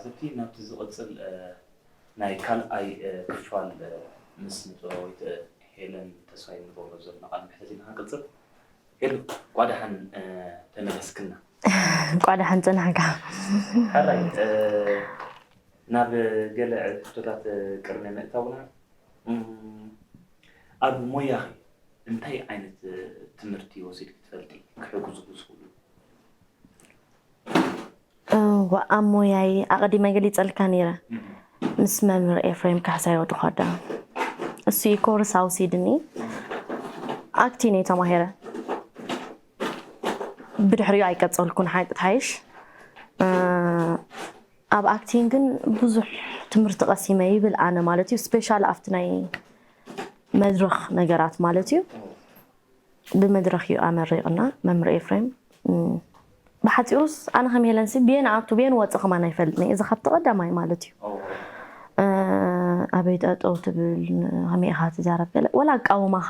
እቲ ናብቲ ዝቕጽል፣ እ፣ ናይ ካልኣይ፣ እ፣ ክፋል፣ እ፣ ምስ ንጥበባዊት፣ እ፣ ሄለን ተስፋይ ንገብሮ ዘለና ቃለ መሕትት ኢና ክንቅጽል። ሄሉ፣ እንቋዕ ደሓን፣ እ፣ ተመለስክና። እንቋዕ ደሓን ጸናሕካ። ሕራይ፣ እ፣ ናብ ገለ ሕቶታት፣ እ፣ ቅድሚ ምእታውና፣ እም፣ ኣብ ሞያኺ እንታይ ዓይነት፣ እ፣ ትምህርቲ ወሲድኪ ትፈልጢ ክሕግዙ ዝኽእሉ? እወ፣ ኣብ ሞያይ ኣቐዲመ ገሊጸልካ ነይረ። ምስ መምህር ኤፍሬም ካሕሳይ ወዲ ኳዳ። እሱ እዩ ኮርስ ኣውሲድኒ። ኣክቲንግ እየ ተማሂረ። ብድሕሪኡ ኣይቀጸልኩን ሓቂ ትሓይሽ። እ፣ ኣብ ኣክቲንግ ግን ብዙሕ ትምህርቲ ቀሲመ ይብል ኣነ ማለት እዩ። ስፔሻል ኣብቲ ናይ መድረኽ ነገራት ማለት እዩ። ብመድረኽ እዩ ኣመሪቕና መምህር ኤፍሬም። እም፣ ብሓፂሩስ ኣነ ከም ሄለንሲ ብየን ኣቱ ብየን ወፅእ ከማን ኣይፈልጥን እየ። እዚ ካብቲ ቀዳማይ ማለት እዩ። እ፣ ኣበይ ጠጠው ትብል፣ ከመይ ኢኻ ትዛረብ ገለ ወላ ኣቃውማኻ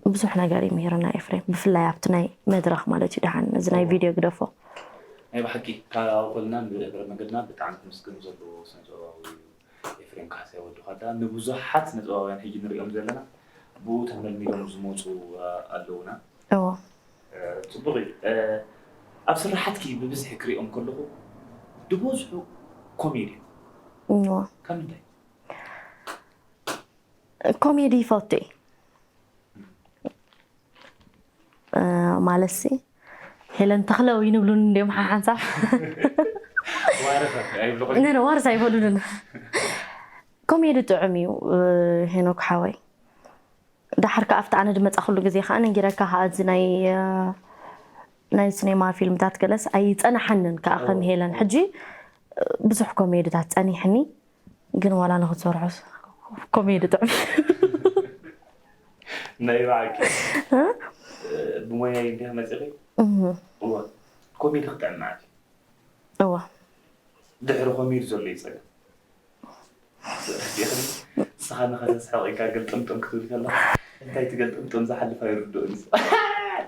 ብዙሕ ነገር እዩ ምሂርና ኤፍሬም፣ ብፍላይ ኣብቲ ናይ መድረኽ ማለት እዩ። ደሓን እዚ ናይ ቪድዮ ግደፎ። ናይ ብሓቂ ካብ ኮልና ብእግረ መገድና ብጣዕሚ ክምስገን ዘለዎ ስነ ጥበባዊ እዩ ኤፍሬም ካሕሳይ ወዲ ኳዳ። ንብዙሓት ስነ ጥበባውያን ሕጂ ንሪኦም ዘለና ብኡ ተመልሚሎም ዝመፁ ኣለውና። እዎ። ጽቡቕ እዩ። ኣብ ስራሓትኪ ብብዝሒ ክሪኦም ከለኹ ዝበዝሑ ኮሜዲ እዮም። እዎ። ካብ ምንታይ? ኮሜዲ ይፈቱ እየ። እ፣ ማለትሲ ሄለን ተኽለ እዩ ንብሉን እንዲዮም ሓሓንሳብ ዋርኸ ኣይብልኹ። ነነ ዋርሳ ኣይበሉንን። ኮሜዲ ጥዑም እዩ። እ፣ ሄኖክ ሓወይ፣ ዳሓር ከኣ ኣብቲ ኣነ ድመጻ ኩሉ ግዜ ከኣ ነጊረካ ከኣ እዚ ናይ እ፣ ናይ ሲኔማ ፊልምታት ገለስ ኣይጸናሓንን ከኣ ከም ሄለን ሕጂ እ፣ ብዙሕ ኮሜድታት ጸኒሕኒ። ግን ዋላ ንኽትሰርሖስ ኮሜዲ ጥዑም። ናይ ብሓቂ ብሞያይ እንዲኻ መፂኺ? እህ፣ እዋ፣ ኮሜዲ ክጥዕም ማለት እዩ። እዋ። ድሕሪ ኮሜዲ ዘሎ እዩ ፀገም። ንስኻ ንኸተስሕቕ ኢልካ ገልጥምጥም ክትብል ከለኻ እንታይ ትገልጥምጥም ዝሓልፍ ኣይርድኡን እዩ።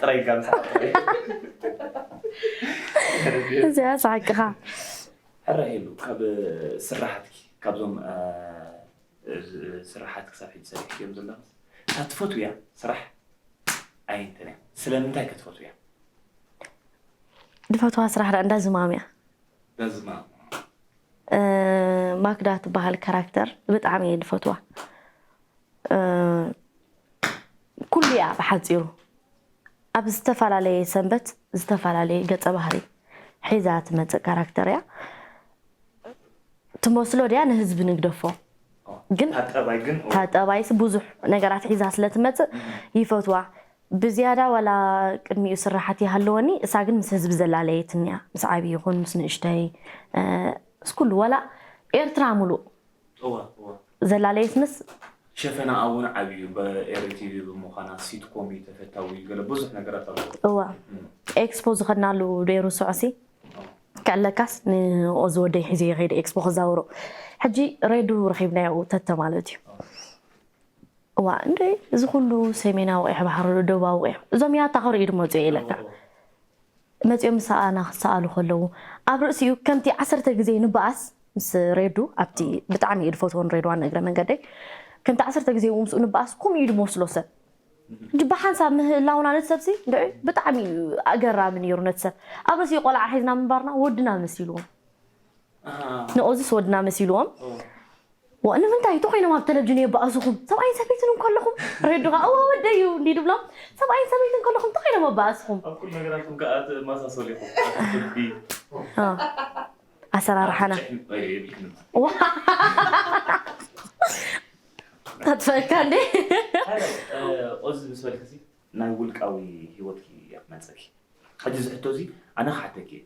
ጥራይ ኢልካ ምስሓቕ ጥራይ። እዚኣ ሳቅኻ። ሕረ ሄሉ፣ ካብ ስራሓትኪ፣ ካብዞም እ፣ ስራሓት ክሳብ ሕጂ ሰሪሕክዮም ዘለኽስ እታ ትፈትውያ ስራሕ ኣየንተን እያ? ስለምንታይ ከ ትፈትውያ? ድፈትዋ ስራሕ ዳ እንዳ ዝማም እያ። ዳዝማ እ፣ ማክዳ ትበሃል ካራክተር ብጣዕሚ እየ ድፈትዋ። እ፣ ኩሉ እያ ብሓፂሩ ኣብ ዝተፈላለየ ሰንበት ዝተፈላለየ ገፀ ባህሪ ሒዛ ትመፅእ ካራክተር እያ። ትመስሎ ድያ ንህዝቢ ንግደፎ ግን ታጠባይ ግን ታጠባይስ ብዙሕ ነገራት ሒዛ ስለ ትመፅእ ይፈትዋ። ብዝያዳ ዋላ ቅድሚኡ ስራሓት ይሃለወኒ፣ እሳ ግን ምስ ህዝቢ ዘላለየትኒ እያ። ምስ ዓብዪ ይኹን ምስ ንእሽተይ፣ እ፣ ምስ ኩሉ ዋላ ኤርትራ ሙሉእ እዋ እዋ ዘላለየትንስ ሸፈና እውን ዓብዩ በኤሪ ቲቪ ብምዃና ሲትኮም እዩ ተፈታዊ እዩ ገለ ብዙሕ ነገራት ኣለዎ። እዋ ኤክስፖ ዝኸድናሉ ደይሩ ስዑሲ ክዕለካስ ንኦ ዝወደይ ሒዘ ከይደ ኤክስፖ ክዛውሮ ሕጂ ሬዱ ረኺብናዮ ተተ ማለት እዩ። እዋ እንደ እዚ ኩሉ ሰሜናዊ ቂሕ ባሕሪ ዶ ደቡባዊ ቂሕ እዞም ያታ ክርእዩ ድመፁ እየ ኢለካ። መፂኦም ምሳኣና ክሰኣሉ ከለዉ ኣብ ርእሲኡ ከምቲ ዓሰርተ ግዜ ንበኣስ ምስ ሬዱ ኣብቲ ብጣዕሚ እዩ ድፈትዎን ሬድዋን እግረ መንገደይ ከምቲ ዓሰርተ ግዜ ምስኡ ንበኣስ ከምኡ እዩ ድመስሎ ሰብ። ሕጂ ብሓንሳብ ምህላውና ነቲ ሰብሲ እንድዒ ብጣዕሚ እዩ ኣገራሚ ነይሩ። ነቲ ሰብ ኣብ ርእሲኡ ቆልዓ ሒዝና ምንባርና ወድና መሲልዎም። ንኦዝስ ወድና መሲልዎም። ዋ ንምንታይ እቲ ኮይኖም ኣብ ቴሌቪዥን የባእስኹም? ሰብኣይን ሰበይትን እንከለኹም ሬድኻ እወ ወደይ እዩ እንዲ ድብሎም። ሰብኣይን ሰበይትን እንከለኹም እንታይ ኮይኖም ኣባእስኹም? ኣብ ኩሉ ነገራትኩም ከኣ ትመሳሰሉ ኢኹም። ኣብ ፍርዲ አ፣ ኣሰራርሓና ጭሕሚ የብልክን። ዋ፣ ኣጥፈእካ እንዴ? ሓደ ኦዚ ምስ በልክሲ ናይ ውልቃዊ ህይወትኪ እያ ክመፀኪ። ሕጂ እዚ ሕቶ እዚ ኣነ ክሓተኪ እየ።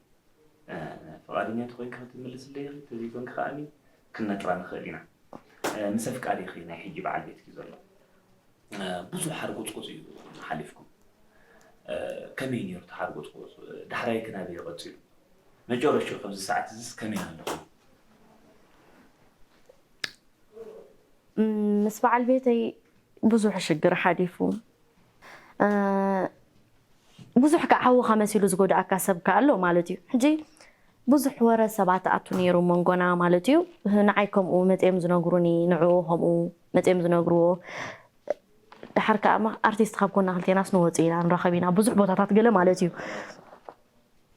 ፍቓደኛ እንተኾይንኪ ክትምልስለይ ኢኺ፣ እንተዘይኮንኪ ከኣኒ ክንነጥራ ንኽእል ኢና። ምስ ኣፍቃሪኺ ናይ ሕጂ በዓል ቤትኪ ዘሎ ብዙሕ ሓርጎጽጎጽ እዩ ሓሊፍኩም። ከመይ ነይሩ እቲ ሓርጎጽጎጽ? ዳሕራይ ከ ናበይ እዩ ቀጺሉ? መጨረሽትኡ ኣብዚ ሰዓት እዚስ ከመይ ኣለኹም? ምስ በዓል ቤተይ ብዙሕ ሽግር ሓሊፉ። ብዙሕ ከዓ ሓውኻ መሲሉ ዝጎድኣካ ሰብ ከዓ ኣሎ ማለት እዩ። ሕጂ ብዙሕ ወረ ሰባት ኣቱ ነይሩ መንጎና ማለት እዩ። ንዓይ ከምኡ መፅኦም ዝነግሩኒ፣ ንዕኡ ከምኡ መፅኦም ዝነግርዎ። ደሓር ከኣ ማ ኣርቲስት ካብ ጎና ክልቴናስ ንወፅእ ኢና ንራኸብ ኢና ብዙሕ ቦታታት ገለ ማለት እዩ።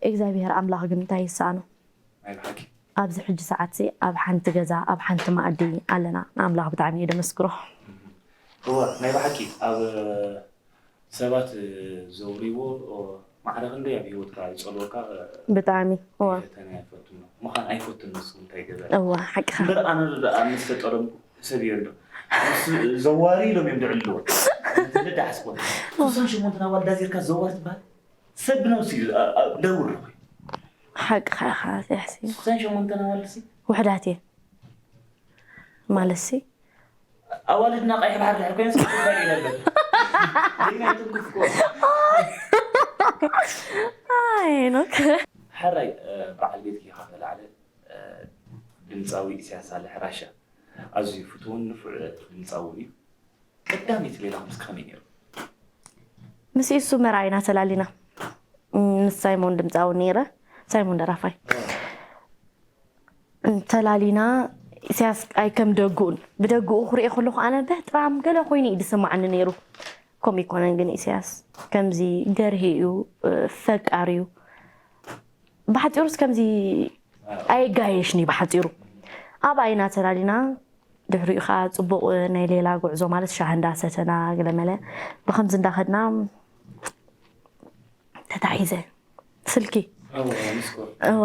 እግዚኣብሔር ኣምላኽ ግን እንታይ ይሰኣኖ? ናይ ብሓቂ ኣብዚ ሕጂ ሰዓትሲ ኣብ ሓንቲ ገዛ ኣብ ሓንቲ ማኣዲ ኣለና። ንኣምላኽ ብጣዕሚ እየ ደመስግሮ። እወ ናይ ብሓቂ ኣብ ሰባት ዘውርይዎ ማዕረ ክንደይ ኣብ ሂወትካ ይፀልወካ ብጣዕሚ እወ ፈተነ ኣይፈቱን ምዃን ኣይፈቱን ንስኩም እንታይ ገዛ እወ ሓቅኻ እምበር ኣነ ደኣ ምስ ተጠረምኩ ሰብ እዮ ኣሎ ዘዋሪ ኢሎም እዮም ድዕልዎ ንትልዳ ሓስቦት ሱሳን ሸሞንተን ኣዋልዳ ዜርካ ዘዋር ትበሃል ሰብ ብነብሲ እዩ ደውር ሓቅኻ ኢኻ ያሕሲ ሱሳን ሸሞንተን ኣዋልድሲ ውሕዳት እየ ማለትሲ ኣዋልድና ቀይሕ ባሕሪ ድሕር ኮይነስ ክፍል ኢለ ኣለኹ። ግን ኣይትንክፍኩ። ኣይ ኖክ ሕራይ በዓል ቤትኪ ካብ ተላዕለ ድምፃዊ ኢሳያስ ሳልሕ ራሻ ኣዝዩ ፍትውን ንፉዕ ድምፃዊ እዩ። ቀዳመይቲ ሌላኹምስ ከመይ ነይሩ? ምስ ኢሱ መርዓ ኢና ተላሊና። ምስ ሳይሞን ድምፃዊ ነይረ። ሳይሞን ደራፋይ ተላሊና ኢሳያስ ኣይ ከም ደጉኡን ብደጉኡ ክሪኦ ከለኹ ኣነ በህጥራም ገለ ኮይኑ እዩ ዝስማዓኒ ነይሩ። ከምኡ ይኮነን ግን ኢሳያስ ከምዚ ገርሂ እዩ፣ ፈቃር እዩ። ብሓፂሩስ ከምዚ ኣይጋየሽኒ ብሓፂሩ ኣብ ኣይና ተላሊና ድሕሪኡ ከዓ ፅቡቅ ናይ ሌላ ጉዕዞ ማለት ሻሂ እንዳሰተና ገለመለ ብከምዚ እንዳኸድና ተታሒዘ ስልኪ ኣዎ፣ ምስኮ። እወ።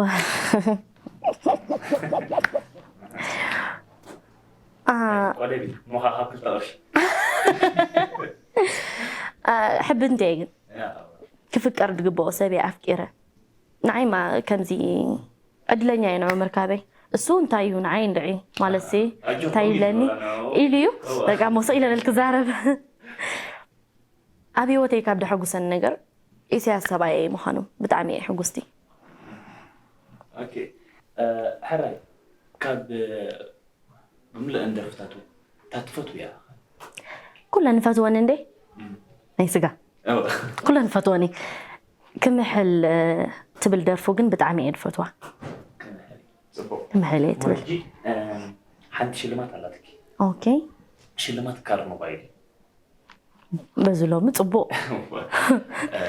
ኣ፣ ቆደቢ፣ ሞኻ ካብ ክልተ ቅርሺ። ኣ፣ ሕብንቲ እየ ግን ያ፣ ክፍቀር ዝግብኦ ሰብ እየ ኣፍቂረ ንዓይማ ከምዚ ዕድለኛ እየ ንዑ ምርካበይ እሱ እንታይ እዩ ንዓይ እንድዒ ማለት ኣጆኹም እንታይ ይብለኒ ይበላ ነው። ኢሉ እዩ እወ። በቃ ሞስቕ ኢለ ልክዛረብ ኣብ ህይወተይ ካብ ደሐጉሰኒ ነገር ኢሳያስ ሰብኣየይ ምዃኑ ብጣዕሚ እየ ሕጉስቲ ኦኬ፣ እ፣ ሕራይ፣ ካብ ብምልእን ደርፍታቱ እታ ትፈትውያ? ኩለን ይፈትወኒ እንዴ ናይ ስጋ እወ። ኩለን ይፈትወኒ ክምሕል እ፣ ትብል ደርፉ ግን ብጣዕሚ እየ ዝፈትዋ ክምሕል። ፅቡቅ። ክምሕል እየ ትብል ሕጂ፣ እ፣ ሓንቲ ሽልማት ኣላትኪ። ኦኬ ሽልማት ካር ሞባይል። በዚ ሎሚ ፅቡቅ እ፣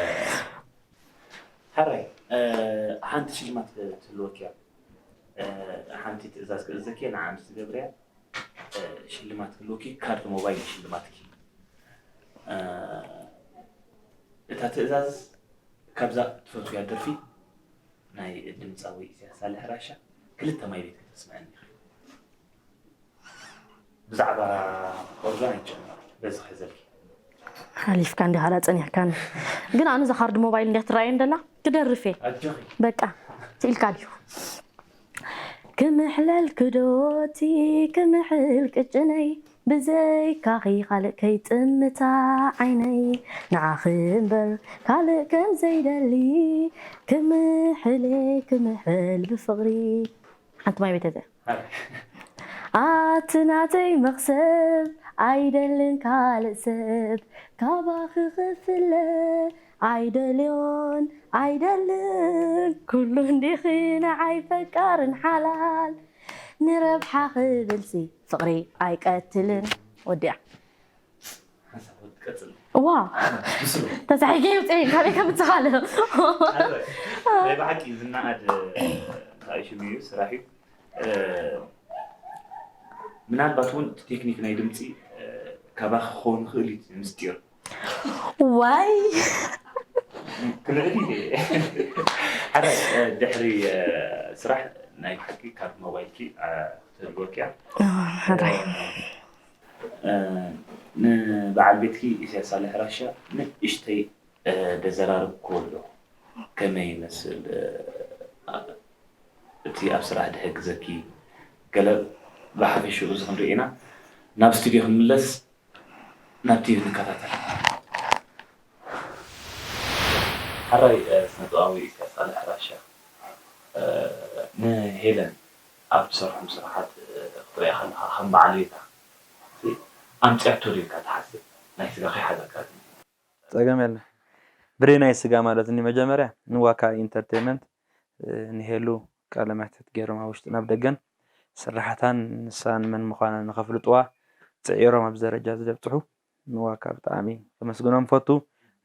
ሕራይ፣ እ፣ ሓንቲ ሽልማት ትህልወኪ እያ። እ፣ ሓንቲ ትእዛዝ ክእዘኪ ንዓ ምስ ትገብርያ፣ እ፣ ሽልማት ክህልወኪ ካርድ ሞባይል ሽልማትኪ። እ፣ እታ ትእዛዝ ካብዛ ትፈትውያ ደርፊ ናይ ድምፃዊ ኢሳያስ ሳልሕ ራሻ ክልተ ማይ ቤት ከተስምዐኒ ኢኺ። ብዛዕባ ኦርጋን ኣይጨነቕ በዚ ክሕዘልኪ። ሓሊፍካ እንዲኻ ዳ ፀኒሕካኒ ግን ኣነ እዛ ካርድ ሞባይል እንዲያ ትረኣየን ደላ ክደርፍ እየ ኣጆኺ። በቃ ትኢልካ ድዩ ክምሕለል ክዶቲ ክምሕል ቅጭነይ ብዘይካኺ ካልእ ከይጥምታ ዓይነይ ንዓኺ እምበር ካልእ ከም ዘይደሊ ክምሕል ክምሕል ብፍቕሪ ሓንቲ ማይ ቤት እዚኣ ኣቲ ናተይ መኽሰብ ኣይደልን ካልእ ሰብ ካባኺ ክፍለ ኣይደልዮን ኣይደልን ኩሉ እንዲኺ ንዓይ ፈቃርን ሓላል ንረብሓ ክብልሲ ፍቕሪ ኣይቀትልን ወዲኣ ሓሳብ ክትቀፅል ዋ ምስሉ ተሳሒገ ይውፅእ ካበይ ከምፅኻለ ናይ ብሓቂ ዝነኣድ እንታይ ሽሙ እዩ ስራሕ እዩ። ምናልባት እውን እቲ ቴክኒክ ናይ ድምፂ ካባኺ ክኸውን ይኽእል እዩ ምስጢር። ዋይ ክንዕዲ ሓደ ድሕሪ ስራሕ ናይ ብሓቂ ካብ ሞባይልኪ ክትህልወኪ እያ። ሕራይ ንበዓል ቤትኪ ኢሳያስ ሳልሕ ራሻ ንእሽተይ ደዘራርብ ክወሎ ከመይ ይመስል እቲ ኣብ ስራሕ ድሕግዘኪ ገለ ብሓፈሽኡ እዚ ክንርኢ ኢና ናብ ስቱድዮ ክንምለስ ናብቲ ንከታተል ሓራይ ስነጥበባዊ ኢሳያስ ሳልሕ ራሻ ንሄለን ኣብ ትሰርሖም ስራሓት ክትሪኣ ከለካ ከም በዓል ቤታ ኣምፅያቶ ዶ ኢልካ ትሓስብ ናይ ስጋ ከይሓዘካ ጸገም የለ ብሬ ናይ ስጋ ማለት እኒ መጀመርያ ንዋካ ኢንተርቴንመንት ንሄሉ ቃለ መሕትት ገይሮም ኣብ ውሽጥን ኣብ ደገን ስራሕታን ንሳን መን ምዃና ንኸፍልጥዋ ጽዒሮም ኣብዚ ደረጃ እዚ ዘብጽሑ ንዋካ ብጣዕሚ ከመስግኖም ፈቱ።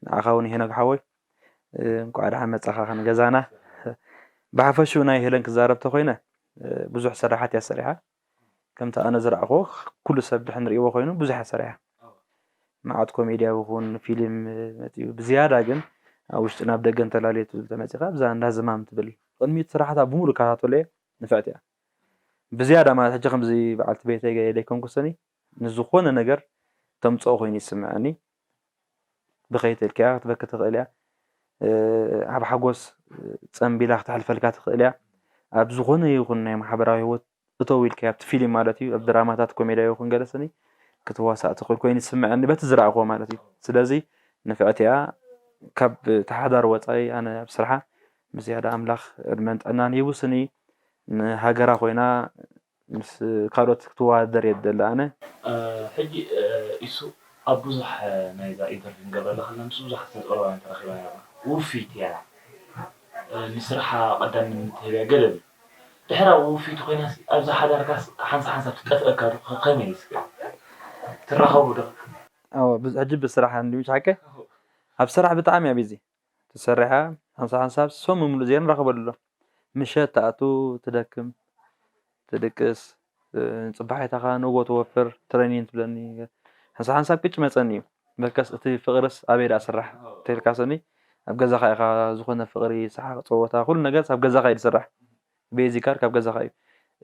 ንዓኻ እውን ሄኖግ ሓወይ እንኳዕ ደሓን መጻኻ ከን ገዛና። ብሓፈሽኡ ናይ ሄለን ክዛረብ ተኾይነ ብዙሕ ስራሓት እያ ሰሪሓ። ከምቲ ኣነ ዝረኣኽዎ ኩሉ ሰብ ድሕን ርእይዎ ኮይኑ ብዙሕ እያ ሰሪሓ። መዓት ኮሜድያ ይኹን ፊልም መጺኡ ብዝያዳ ግን ኣብ ውሽጥን ኣብ ደገን ተላለየት ትብል ተመጺኻ ብዛ እንዳ ዝማም ትብል ቅድሚት ስራሕታ ብምሉእ ከታተሎ እየ። ንፍዕቲ እያ ብዝያዳ ማለት ሕጂ ከምዚ በዓልቲ ቤተይ ገለ ዘይኮንኩ ሰኒ ንዝኾነ ነገር ተምጽኦ ኮይኑ ይስምዐኒ። ብኸይ ትልክያ ክትበኪ ትኽእል እያ። ኣብ ሓጎስ ጸንቢላ ክተሕልፈልካ ትኽእል እያ። ኣብ ዝኾነ ይኹን ናይ ማሕበራዊ ህይወት እተው ኢልካ ኣብቲ ፊልም ማለት እዩ ኣብ ድራማታት ኮሜድያ ይኹን ገለ ስኒ ክትዋሳእ ትኽእል ኮይኑ ይስምዐኒ በቲ ዝረኣኽዎ ማለት እዩ። ስለዚ ንፍዕቲ እያ። ካብ ተሓዳር ወፃኢ ኣነ ኣብ ስርሓ ብዝያዳ ኣምላኽ ዕድመን ጥዕናን ይውስኒ። ንሃገራ ኮይና ምስ ካልኦት ክትወዳደር እየ ዝደሊ ኣነ። ሕጂ ኢሱ ኣብ ብዙሕ ናይዛ ኢንተርቪው ንገብረላ ከለና ምስ ብዙሓት ስነ ጥበባውያን ተራኺባ ነርና። ውፍይቲ እያ፣ ንስርሓ ቀዳምነት ትህብ እያ ገለ ብል ድሕራ ውፍይቲ ኮይናስ ኣብዛ ሓዳርካስ ሓንሳ ሓንሳብ ትጠፍአካ ዶ ከመይ እስከ ትራኸቡ ዶ? ሕጂ ብስራሕ እንዲ ሓቀ ኣብ ስራሕ ብጣዕሚ እያ ቢዚ ትሰርሕ እያ። ሓንሳብ ሓንሳብ ሰሙን ሙሉእ ዘይንራኸበሉ ኣሎ። ምሸት ትኣቱ ትደክም ትድቅስ፣ ጽባሕ ኣይታኻ ንእዎ ትወፍር ትረኒን ትብለኒ። ሓንሳብ ሓንሳብ ቅጭ መጸኒ እዩ። በከስ እቲ ፍቕርስ ኣበይ ደኣ ስራሕ ተልካሰኒ ኣብ ገዛኻ ኢኻ ዝኾነ ፍቕሪ ሰሓቕ ጸወታ ኩሉ ነገር ኣብ ገዛኻ እዩ ዝስራሕ። ቤዚካር ካብ ገዛኻ እዩ።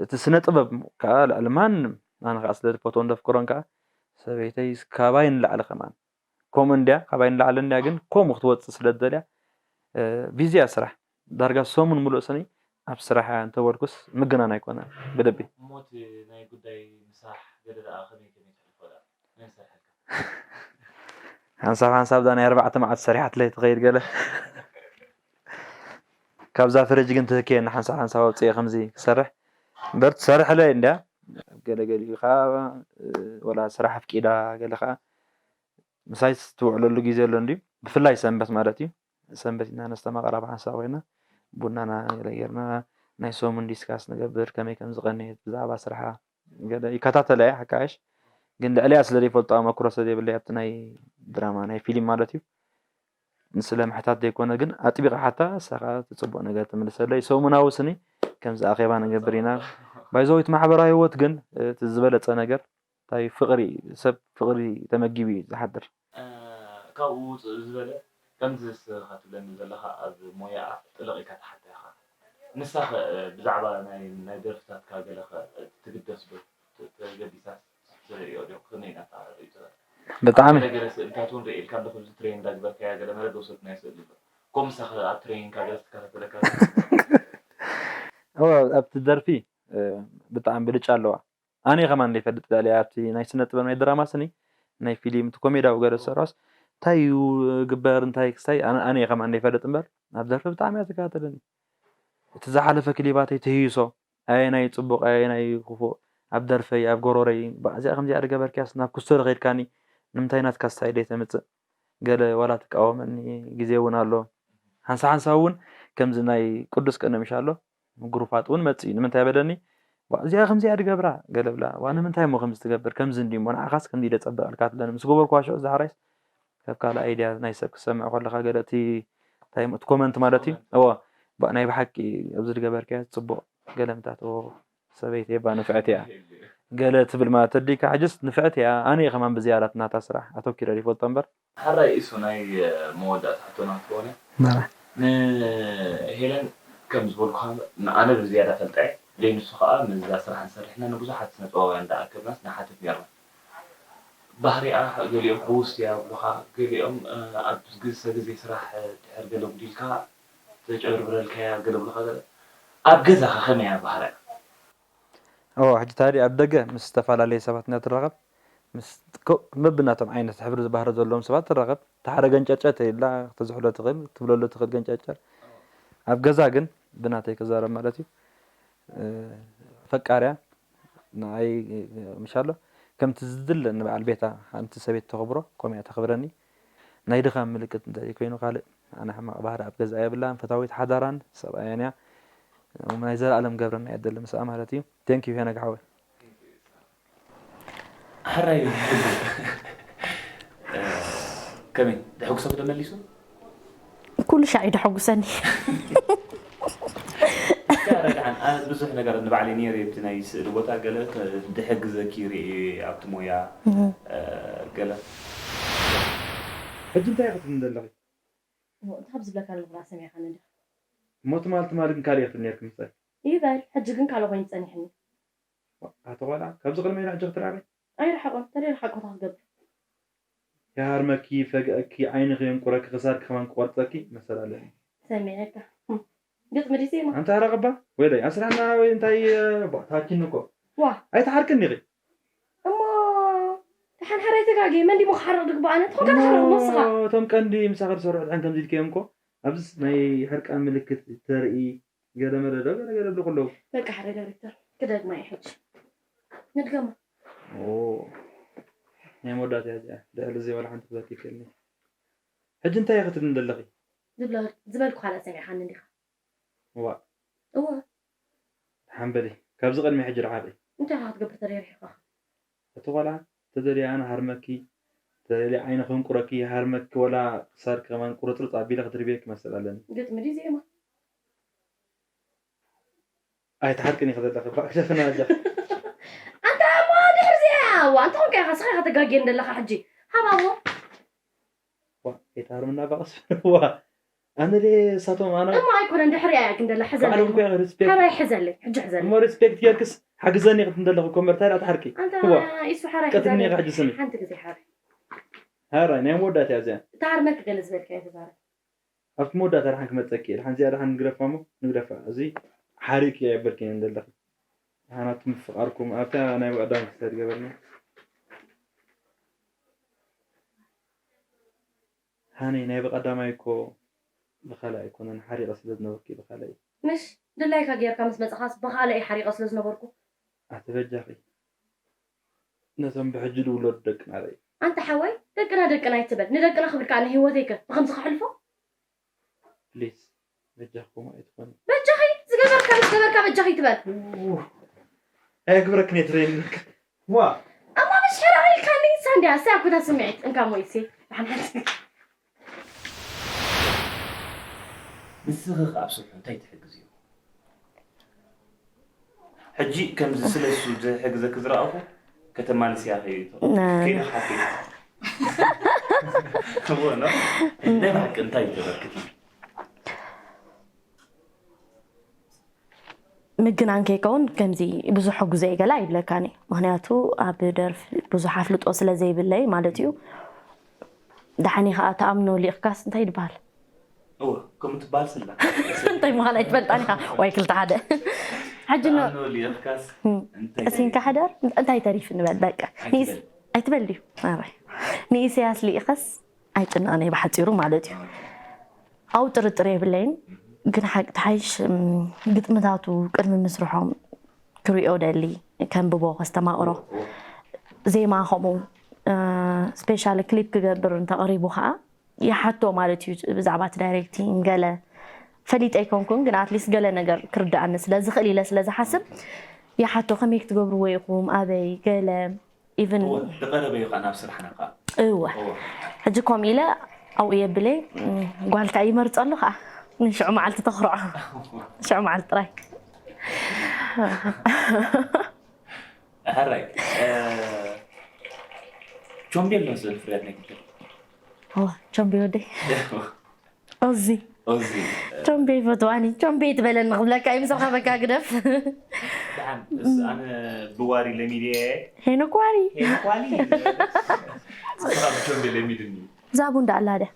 እቲ ስነ ጥበብ ከዓ ልዕሊ ማንም ኣነ ከዓ ስለ ዝፈትዎን ዘፍቅሮን ከዓ ሰበይተይ ካባይ ንላዕሊ ከማን ከምኡ እንድያ ካባይ ንላዕሊ እንድያ ግን ከምኡ ክትወፅእ ስለ ዝደልያ ቢዚ እያ ስራሕ ዳርጋ ሰሙን ሙሉእ ስኒ ኣብ ስራሕ እያ እንተበልኩስ ምግናን ኣይኮነን ብልቢ ሞት ናይ ጉዳይ ምሳሕ ገለ ደኣ ከመይ ከመይ ትሕልፎ ደኣ መን ሰርሐልካ ሓንሳብ ሓንሳብ ዳ ናይ ኣርባዕተ መዓት ሰሪሓትለይ ትኸይድ ገለ ካብዛ ፍርጅ ግን ትህክየኒ ሓንሳብ ሓንሳብ ኣውፅኤ ከምዚ ክሰርሕ እምበር ትሰርሕለይ እንድያ ገለገሊኡ ከዓ ወላ ስራሕ ኣፍቂዳ ገለ ከዓ ምሳይ ትውዕለሉ ግዜ ኣሎ እንድዩ ብፍላይ ሰንበት ማለት እዩ ሰንበት ኢና ነስተማቐር ኣብ ሓንሳብ ኮይና ቡናና ገለ ጌርና ናይ ሰሙን ዲስካስ ንገብር ከመይ ከም ዝቐነየት ብዛዕባ ስርሓ ገለ ይከታተላ እየ ሓካይሽ ግን ልዕሊያ ስለ ዘይፈልጦ ኣመክሮ ስለ ዘይብለይ ኣብቲ ናይ ድራማ ናይ ፊልም ማለት እዩ ንስለ ምሕታት ዘይኮነ ግን ኣጥቢቓ ሓታ ንሳኻ እቲ ፅቡቕ ነገር ትምልሰለይ ሰሙናዊ ስኒ ከምዚ ኣኼባ ንገብር ኢና ባይዘወይት ማሕበራዊ ህይወት ግን እቲ ዝበለፀ ነገር እንታይ ፍቕሪ ሰብ ፍቕሪ ተመጊቡ እዩ ዝሓድር። ካብኡ ውፅእ ዝበለ ከምዚ እስኻ ትብለኒ ዘለኻ ኣብ ሞያኣ ጥልቕ ኢልካ ትሓታ ኢኻ። ንሳኸ ብዛዕባ ናይ ናይ ደርፍታትካ ገለኸ ትግደስ ዶ? ተገዲሳ ትርእዮ ዶ? ከመይ ናታ ርእይቶ? ብጣዕሚ ገለ ገለ ስእልታት እውን ርኢ ኢልካ ኣለኹ እዚ ትሬን እንዳግበርካያ ገለ መለ ዶ ሰብ ናይ ስእሊ ኣሎ። ከምኡ ንሳኸ ኣብ ትሬኒንካ ገለ ትከታተለካ? ኣብቲ ደርፊ ብጣዕሚ ብልጫ ኣለዋ። ኣነ ከማን ዘይፈልጥ ልዕሊ ኣብቲ ናይ ስነ ጥበብ ናይ ድራማ ስኒ ናይ ፊልም እቲ ኮሜዳዊ ገለ ዝሰርሖስ እንታይ እዩ ግበር እንታይ ክስታይ ኣነ ከማን ዘይፈልጥ እምበር ኣብ ደርፊ ብጣዕሚ እያ ትከታተለኒ እቲ ዝሓለፈ ክሊባተይ ትህይሶ ኣየናይ ፅቡቕ ኣየናይ ክፉእ ኣብ ደርፈይ ኣብ ጎሮረይ እዚኣ ከምዚኣ ድገበርክያስ ናብ ክስቶሪ ከይድካኒ ንምንታይ ናትካ ስታይ ደይ ተምፅእ ገለ ዋላ ትቃወመኒ ግዜ እውን ኣሎ ሓንሳ ሓንሳ እውን ከምዚ ናይ ቅዱስ ቀነምሽ ኣሎ ግሩፋት እውን መጽእ እዩ ንምንታይ በለኒ እዚኣ ከምዚኣ ድገብራ ገለ ብላ ዋ ንምንታይ እሞ ከምዚ ትገብር ከምዚ እንዲ እሞ ንዓኻስ ከምዚ ኢለ ጸበቐልካ ትብለኒ ምስ ገበርኩዋ ሽዑ ዝሓራይስ ካብ ካልእ ኣይድያ ናይ ሰብ ክሰምዕ ከለኻ ገለ እቲ እንታይ እቲ ኮመንት ማለት እዩ እወ ባ- ናይ ብሓቂ ኣብዚ ዝገበርካዮ ጽቡቕ ገለ ምታት እወ ሰበይቲ እባ ንፍዕቲ እያ ገለ ትብል ማለት ተድልይካ ሕጅስ ንፍዕቲ እያ ኣነ እየ ከማን ብዝያዳ እቲ ናታ ስራሕ ኣተኪረ ይፈልጦ እምበር ሓራይ እሱ ናይ መወዳእታ ሕቶና ክትኮነ ንሄለን ከም ዝበልኩኻ ኣነ ብዝያዳ ፈልጠ እየ ዘይንሱ ከዓ ነዛ ስራሕ ንሰርሕና ንብዙሓት ስነጥበባውያን እንዳኣከብናስ ንሓትት ነርና ባህሪኣ ገሊኦም ሕውስቲ እያ ብሉኻ ገሊኦም ኣብ ግዝሰ ግዜ ስራሕ ድሕር ገለ ጉዲልካ ተጨብርብረልካ እያ ገለ ብሉኻ ገለ ኣብ ገዛኻ ከመይ እያ ባህሪኣ ኦ ሕጂ ታዲ ኣብ ደገ ምስ ዝተፈላለየ ሰባት እና ትራኸብ ምስ በብናቶም ዓይነት ሕብሪ ባህሪ ዘለዎም ሰባት ትራኸብ ተሓደ ገንጨጨ ተይላ ክተዝሕሎ ትኽእል ትብለሉ ትኽእል ገንጨጨር ኣብ ገዛ ግን ብናተይ ክዛረብ ማለት እዩ ፈቃርያ ንዓይ ምሻሎ ከምቲ ዝድለ ንበዓል ቤታ ሓንቲ ሰበይቲ ተኽብሮ ከምኡ እያ ተኽብረኒ ናይ ድኻም ምልክት እንተ ኮይኑ ካልእ ኣነ ሕማቕ ባህሪ ኣብ ገዛ የብላን ፈታዊት ሓዳራን ሰብኣያን እያ ናይ ዘላለም ገብረና የደሊ ምስኣ ማለት እዩ። Thank you ሄኖክ ሓወይ። ሕራይ ከመይ ደሐጉሰኪ ዶ መሊሱ? ኩሉ ሻዕ እዩ ደሐጉሰኒ። ያ ረድሓን ኣነ ብዙሕ ነገር ንባዕለይ ነይረ ኣብቲ ናይ ስእሊ ቦታ ገለ ድሕግዘኪ ርኢ ኣብቲ ሞያ ገለ ሕጂ እንታይ ክትብሊ ዘለኺ? እንታይ ዝብለካ ኣለኹ ራ ሰሚዕኻኒ ዲኻ? እሞ ትማል ትማል ግን ካልእ ክትብሊ ነርኪ ምሳይ። ይበል ሕጂ ግን ካልእ ኮይኑ ጸኒሕኒ። ኣቲ ቆልዓ ካብዚ ቅድሚ ኢላ ሕጂ ክትራበይ? ኣይረሓቆን ተደይ ረሓቆታ ክገብር። ይሃርመኪ ይፈግኣኪ ዓይንኺ የንቁረኪ ክሳድኪ ከማን ክቆርጸኪ መሰል ኣለኒ። ሰሚዐካ። ግጥሚ ድዩ ዜማ? ኣንታ ረቕባ ወይለይ ኣስራና ወይ እንታይ ባታኪን እኮ ዋ ኣይተሓርቅን ኢኺ። እሞ ደሓን ሓራይ ተጋግየ መን ድሞ ክሓርቕ ድግባእ ኣነ ትኾንካ ትሓርቕ ሞስኻ። እቶም ቀንዲ ምሳኺ ዝሰርሑ ድሓን ከምዚ ኢልክዮም እኮ ኣብዚስ ናይ ሕርቃን ምልክት ተርኢ ገለ መለ ዶ ገለ ገለ ብልኹ ኣለዉ። በቃ ሓራይ ዳይሬክተር ክደግማ እየ ሕጂ። ንድገማ። ኦ ናይ መወዳእታ እያ እዚኣ ድሕሪ እዚ ዋላ ሓንቲ ክበኪ ይክእልኒ። ሕጂ እንታይ ክትብልኒ ዘለኺ? ዝበልኩኻ ላ ሰሚዕኻኒ እንዲኻ። እዋ እወ ደሓን በሊ ካብዚ ቅድሚ ሕጂ ርሓቒ። እንታይ ኢኻ ክትገብር ተደይ ርሒቕኻ? እቲ ቆልዓ ተደልየ ኣነ ሃርመኪ ተደልየ ዓይኒ ከንቁረኪ ይሃርመኪ ወላ ክሳድኪ ከማን ቁርፅርፅ ኣቢለ ክድርብየኪ መሰል ኣለኒ። ግጥሚ ድዩ ዜማ? ኣይትሓርቅን ኢኺ ዘለኺ እባ ግደፍና ኣጃኺ። ኣንታ እሞ ድሕሪ እዚኣ እዋ እንተኾንካ ኢኻ ስኻ ኢኻ ተጋግየኒ ዘለኻ ሕጂ። ሃባ እሞ። ዋ ኣይትሃርምና እባ ቀስ በል። ዋ ኣነ ድየ እሳቶም ኣነ እሞ ኣይኮነን ድሕሪኣ እያ ግን ደላ ሕዘለይ። ባዕሎም እኮ ሪስፔክት። ሕራይ ሕዘለይ ሕጂ ሕዘለይ። እሞ ሪስፔክት ጌርክስ ሓግዘኒ ክትም ዘለኹ እኮ እምበር እንታይ ደኣ ትሓርቂ? ኣንታ ዋ ኢሱ ሕራይ ቀትልኒ ኢኻ ሕዘለይ። ሕጂ ስሚ። ሓንቲ ግዜ ሕራይ። ሕራይ ናይ መወዳእታ እያ እዚኣ። ታርመክ ገለ ዝበልካዮ ተዛረብ። ኣብቲ መወዳእታ ደሓን ክመፀኪ እየ። ደሓን እዚኣ ደሓን ንግደፋ እሞ ንግደፋ። እዚ ሓሪቂ ኣይበልክን እየ ዘለኺ። ደሓን ኣብቲ ምፍቓርኩም ኣብታ ናይ ብቐዳም ክስተድ ገበርና። ሃኒ ናይ ብቐዳማይ እኮ ብኻልእ ኣይኮነን ሓሪቐ ስለ ዝነበርኩ እዩ ብኻልእ እዩ። ምሽ ድላይካ ጌርካ ምስ መጻኻስ ብኻልእ ሓሪቐ ስለ ዝነበርኩ። ኣቲ በጃኺ ነቶም ብሕጂ ዝውለዱ ደቅና ርኣይ። ኣንታ ሓወይ ደቅና ደቅና ኣይትበል ንደቅና ክብል ከኣ ንህይወተይ ከ ብኸምዚ ከሕልፎ። ፕሊስ በጃኹም ኣይትኾኑ። በጃኺ ዝገበርካ ዝገበርካ በጃኺ ትበል። ኣየግብረክን እየ ትረየኒ ዋ ኣማ ምሽ ሕራቕ ኢልካኒ ሳንድያ ሳኩታ ስምዒት እንካ ሞይሲ ሓንሓንቲ ንስኺ ከ ኣብ ስርሑ እንታይ ትሕግዝዮ? ሕጂ ከምዚ ስለሱ ዝሕግዘኪ ዝረኣኹ ከተማልስያ ከይዱ ከይዱ ሓቂ እዎ ኖ ናይ ብሓቂ እንታይ እዩ ተበርክቲ? ምግናን ከይከውን ከምዚ ብዙሕ ሕጉዘ ገላ ይብለካኒ ምክንያቱ ኣብ ደርፊ ብዙሕ ኣፍልጦ ስለ ዘይብለይ ማለት እዩ። ደሓኒ ከዓ ተኣምኖ ሊእኽካስ እንታይ ይበሃል? እወ ከምኡ ትበሃል ስላ እንታይ ምዃን ኣይትፈልጣን ኢኻ ዋይ ክልተ ሓደ ሕጂ ኖ ሊእኽካስ ቀሲንካ ሕደር እንታይ ተሪፍ ንበል በቃ ኣይትበል ድዩ ኣራይ ንኢሰያስ ሊእኸስ ኣይጭነቕን እየ ብሓፂሩ ማለት እዩ ኣብኡ ጥርጥር የብለይን ግን ሓቂ ትሓይሽ ግጥምታቱ ቅድሚ ምስርሖም ክሪኦ ደሊ ከንብቦ ከስተማቕሮ ዜማ ከምኡ ስፔሻሊ ክሊፕ ክገብር እንተቐሪቡ ከዓ ይሓቶ ማለት እዩ ብዛዕባ እቲ ዳይሬክቲንግ ገለ ፈሊጠ ኣይኮንኩን ግን ኣትሊስት ገለ ነገር ክርድኣኒ ስለ ዝኽእል ኢለ ስለ ዝሓስብ ይሓቶ ከመይ ክትገብርዎ ኢኹም ኣበይ ገለ ኢቭን ዝቐረበ እዩ ከዓ ናብ ስራሕና ከዓ እወ ሕጂ ከምኡ ኢለ ኣብኡ የብለይ ጓል ከዓ ይመርፀሉ ከዓ ንሽዑ መዓልቲ ተኽርዖ ሽዑ መዓልቲ ጥራይ ሕራይ ቾምቤል ነው ዝብል ፍርያት ናይ ክልተ ቸምቤ ወደይ ኦዚ ኦዚ ቾምቤ ይፈትዋኒ ቾምቤ ትበለኒ ክብለካ እዩ ምሰኻ በካ ግደፍ ደሓን እስ ኣነ ብዋሪ ለሚድየ ሄኖክ ዋሪ ሄኖክ ዋሪ ንስኻ ብቾምቤ ለሚድኒ ዛቡ እንዳኣላ ድያ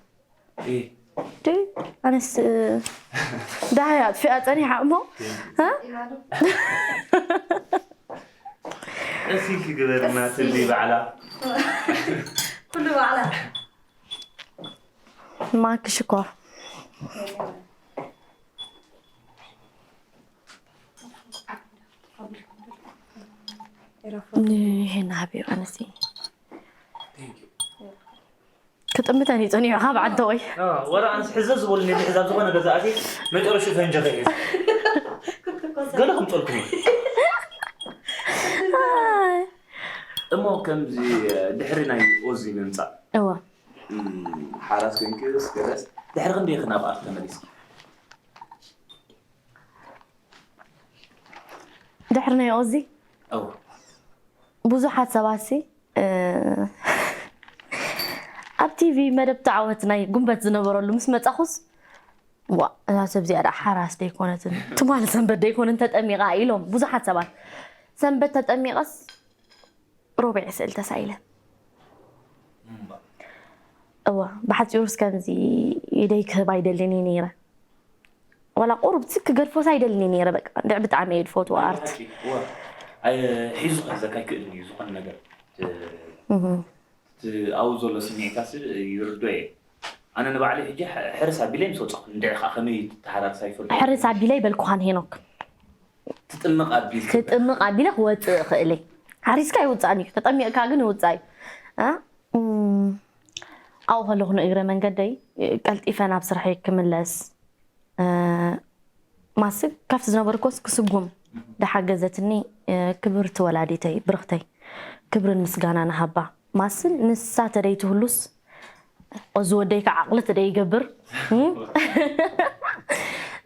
እ ድዩ ኣነስ ዳሃይ ኣጥፊኣ ፀኒሓ እሞ እ? ቀስ ኢልኪ ግበርና ትብሊ ባዕላ ኩሉ ባዕላ ማክ ሽኮር ንሄና ሃብዮ ኣነሲ ክጥምተን እዩ ፀኒሑ ካብ ዓንተወይ ወረ ኣንስ ሕዘ ዝበሉኒ ሕዛብ ዝኾነ ገዛ ኣትየ መጨረሹ ፈንጀኸ እዩ ገለ ከምፀልኩም እሞ ከምዚ ድሕሪ ናይ ኦዚ ምምፃእ እዋ ሓራስ ኮይንክስ ገለስ ድሕሪ ክንደይ ኢኺ ናብ ኣርት ተመሊስኪ? ድሕሪ ናይ ኦዚ እዋ ብዙሓት ሰባት ሲ ኣብ ቲቪ መደብ ተዓወት ናይ ጉንበት ዝነበረሉ ምስ መፃኹስ ዋ እዛ ሰብ እዚኣ ደኣ ሓራስ ደይኮነትን ትማል ሰንበት ደይኮንን ተጠሚቓ ኢሎም ብዙሓት ሰባት ሰንበት ተጠሚቐስ ሮብዒ ስእል ተሳኢለ እዋ ብሓፂሩስ ከምዚ ኢደይ ክህብ ኣይደልን እየ ነይረ ዋላ ቁሩብ ሲ ክገድፎስ ኣይደልን እየ ነይረ በቃ እንድዕ ብጣዕሚ እየ ዝፈትዎ ኣርት ሒዙ ከዘካ ይክእል እዩ ዝኾነ ነገር ኣብኡ ዘሎ ስምዒታት ይርዶ እየ ኣነ ንባዕለይ ሕጂ ሕርስ ኣቢለይ ምስ ወፃኹ እንድዒ ከዓ ከመይ ተሓራርሳ ይፈልጡ ሕርስ ኣቢለይ በልኩኻን ሄኖክ ትጥምቕ ኣቢል ክጥምቕ ኣቢለ ክወፅእ እኽእል እየ ሓሪስካ ይውፃእን እዩ ተጠሚቕካ ግን ይውፃእ እዩ እ? እም፣ ኣብኡ ከለኹ ንእግረ መንገደይ ቀልጢፈ ናብ ስርሐይ ክምለስ እ፣ ማስግ ካብቲ ዝነበርኩስ ክስጉም ዝሓገዘትኒ እ፣ ክብርቲ ወላዲተይ ብርኽተይ ክብርን ምስጋና ንሃባ ማስል ንሳ ተደይ ትህሉስ እዚ ወደይ ከዓ ዓቕሊ ተደይ ይገብር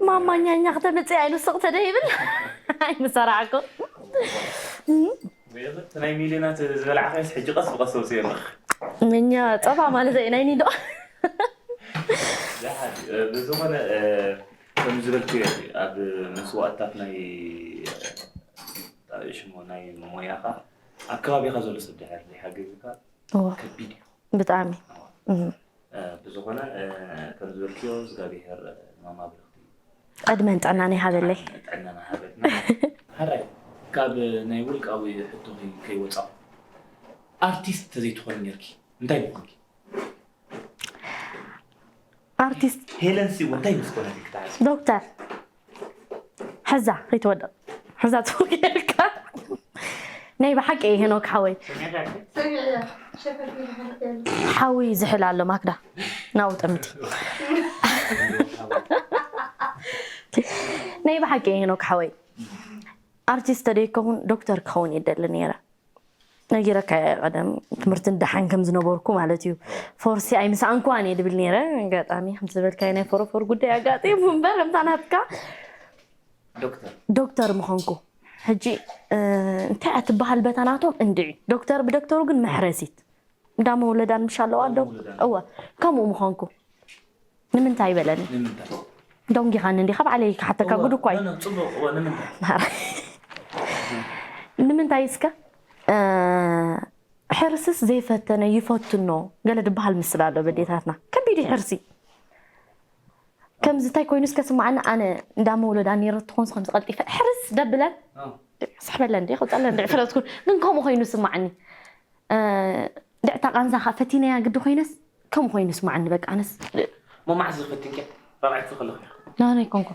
ማማኛኛ ክተምፅእ ኣይንስቕ ተደይ ይብል ኣይምሰራዕኩ እቲ ናይ ሚልዮናት ዝበላዕካስ ሕጂ ቀስ ብቀስ ተውፅኦ ኣለኽ እኛ ፀባ ማለት እዩ ናይ ኒዶ ብዝኾነ ከም ዝበልክዮ ኣብ መስዋእትታት ናይ ሽሞ ናይ ሞያኻ ኣብ ከባቢኻ ዘሎ ሰብ ድሕር ዘይሓገዝካ ከቢድ እዩ ብጣዕሚ ብዝኾነ ከም ዝበልክዮ እግዚኣብሄር ማማ ብርኽቲ ዕድመን ጥዕናን ይሃበለይ ጥዕናና ሃበትና ሓራይ ካብ ናይ ውልቃዊ ሕቶኺ ከይወፃኹ ኣርቲስት ተዘይትኾኒ ነርኪ እንታይ ምኾንኪ ኣርቲስት ሄለን ሲ እንታይ ምስ ኮነት ክትሓስ ዶክተር ሕዛ ከይትወድቕ ሕዛ ትወግየልካ ናይ ብሓቂ እየ ሄኖክ ሓወይ ሓዊ ዝሕል ኣሎ ማክዳ ናው ጥምቲ ናይ ብሓቂ እየ ሄኖክ ሓወይ ኣርቲስት ተደይከውን ዶክተር ክኸውን ይደሊ ነይረ ነጊረካ እየ ቀደም ትምህርቲ ንደሓን ከም ዝነበርኩ ማለት እዩ ፎርሲ ኣይምሰኣንኩዋን እየ ድብል ነይረ ኣጋጣሚ ከምቲ ዝበልካዮ ናይ ፎሮፎር ጉዳይ ኣጋጢሙ እምበር ከምታ ናትካ ዶክተር ምኾንኩ ሕጂ እንታይ እያ ትበሃል በታ ናቶም እንድዒ ዶክተር ብዶክተሩ ግን መሕረሲት እንዳ መውለዳን ምሽ ኣለዋ ዶ እወ ከምኡ ምኾንኩ ንምንታይ በለኒ ደንጊኻኒ እንዲኻ ባዕለይ ክሓተካ ጉድ እኳ እዩ ንምንታይ እስከ ሕርስስ ዘይፈተነ ይፈትኖ ገለ ድበሃል ምስል ኣሎ በዴታትና ከቢድ እዩ ሕርሲ ከምዚ እንታይ ኮይኑ እስከ ስማዓኒ ኣነ እንዳ መውለዳ ነይረ ትኾንስ ከምዚ ቀልጢፈ ሕርስ ደብለን ስሕበለን ዲ ከውፀለን ዲ ዕፍረትኩን ግን ከምኡ ኮይኑ ስማዓኒ ድዕታ ቃንዛ ከዓ ፈቲነያ ግዲ ኮይነስ ከም ኮይኑ ስማዓኒ በቃ ኣነስ ሞ መዓስ ዝፈትንኪ ራብዓይ ክፍሊ ከለኺ ናና ይኮንኩ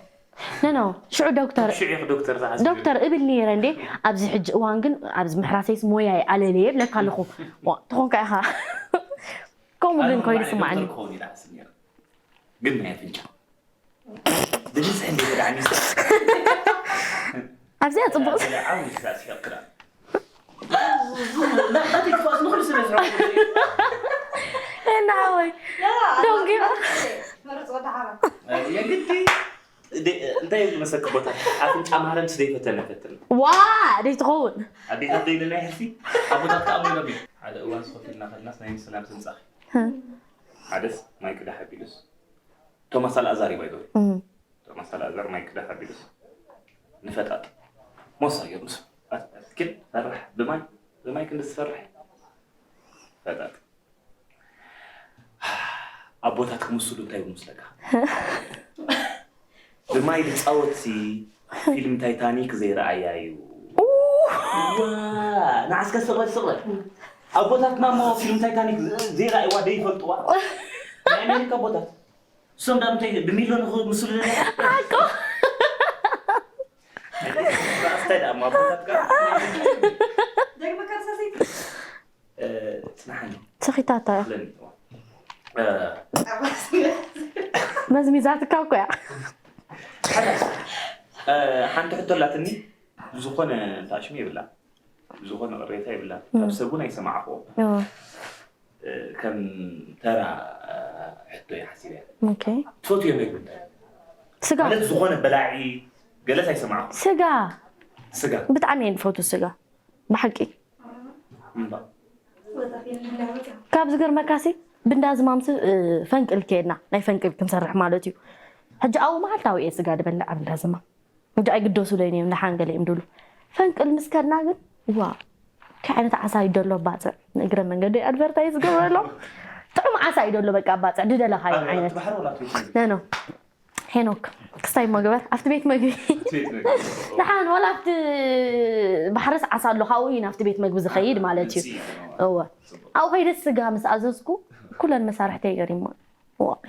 ነኖ ሽዑ ዶክተር ሽዑ ኢኺ ዶክተር ዝሓስብ ዶክተር እብል ነይረ እንዴ ኣብዚ ሕጂ እዋን ግን ኣብዚ ምሕራሰይስ ሞያይ ኣለለየ ይብለካ ኣለኹ ዋ፣ ተኾንካ ኢኻ ከምኡ ግን ኮይኑ ስማዓኒ ዶክተር ክኸውን ኢለ ሓስብ ነይረ ግን ናይ ኣፍንጫ ብብዝሒ እንደ ወደ ዓሚስ ኣብዚኣ ፅቡቅ ዓው ይስራ ሲያቅራ እና ወይ ደንጊ የግዲ እንታይ እዩ ዝመሰክ ቦታ ኣፍንጫ ማህረም ስደይ ፈተነ ፈትን ዋ ደይ ትኸውን ኣዴታት ደይ ልናይ ሕርሲ ኣቦታት ከኣ ሞይሎም ሓደ እዋን ስኮፊልና ከድናስ ናይ ምስላም ትንጻኺ ሓደስ ማይ ቅዳሕ ኣቢሉስ ቶማስ ኣልኣዛር እዩ ባይዘወይ ቶማስ ኣልኣዛር ማይ ቅዳሕ ኣቢሉስ ንፈጣጥ ሞሳ እዮም ምስ ግን ፈራሕ ብማይ ብማይ ክንዲ ዝፈርሕ ፈጣጥ ኣቦታት ክምስሉ እንታይ ይብሉ ምስለካ ብማይ ዝፃወት ሲ ፊልም ታይታኒክ ዘይረኣያ እዩ ንዓስከ ስቕበል ስቕበል ኣቦታትና እሞ ፊልም ታይታኒክ ዘይረኣይዋ ደይፈልጥዋ ናይ ኣሜሪካ ኣቦታት እሶም ዳ እንታይ ብሚሎ ንኽምስሉ ሓቆ እንታይ ደኣ ኣቦታትካ ጽናሓኒ ሰኺታታ ለኒ መዝሚዛትካ እኮ እያ ሓንቲ ሕቶ ኣላትኒ። ዝኾነ ታሽሚ የብላ፣ ዝኾነ ቅሬታ የብላ። ካብ ሰብ እውን ኣይሰማዕኹዎ። ከም ተራ ሕቶ እየ ሓሲበ። ትፈትዮ ምግቢ እንታይ? ስጋ ማለት ዝኾነ በላዒ ገለስ ኣይሰማዕኹ። ስጋ ስጋ ብጣዕሚ እየ ዝፈቱ ስጋ ብሓቂ። ካብ ዝገርመካሲ ብንዳ ዝማምሲ ፈንቅል ከየድና ናይ ፈንቅል ክንሰርሕ ማለት እዩ። ሕጂ ኣብኡ መዓልታዊ እየ ስጋ ዝበልዕ ኣብ እንዳ ዝማም። ሕጂ ኣይግደሱለይን እዮም፣ ደሓን ገለ እዮም ድብሉ። ፈንቅል ምስ ከድና ግን ዋ፣ እንታይ ዓይነት ዓሳ እዩ ደሎ ባፅዕ? ንእግረ መንገዲ ኣድቨርታይዝ ዝገብረሎም ጥዑም ዓሳ እዩ ደሎ። በቃ ባፅዕ ድደለኻዮ ዓይነት ባሕሪ ወላ ትቤት ነኖ ሄኖክ ክስታይ መግበር ኣብቲ ቤት መግቢ ንሓን ዋላ ኣብቲ ባሕርስ ዓሳ ኣሎ፣ ካብኡ እዩ ናብቲ ቤት መግቢ ዝኸይድ ማለት እዩ። እወ ኣብኡ ከይደ ስጋ ምስ ኣዘዝኩ ኩለን መሳርሕተይ ገሪሞ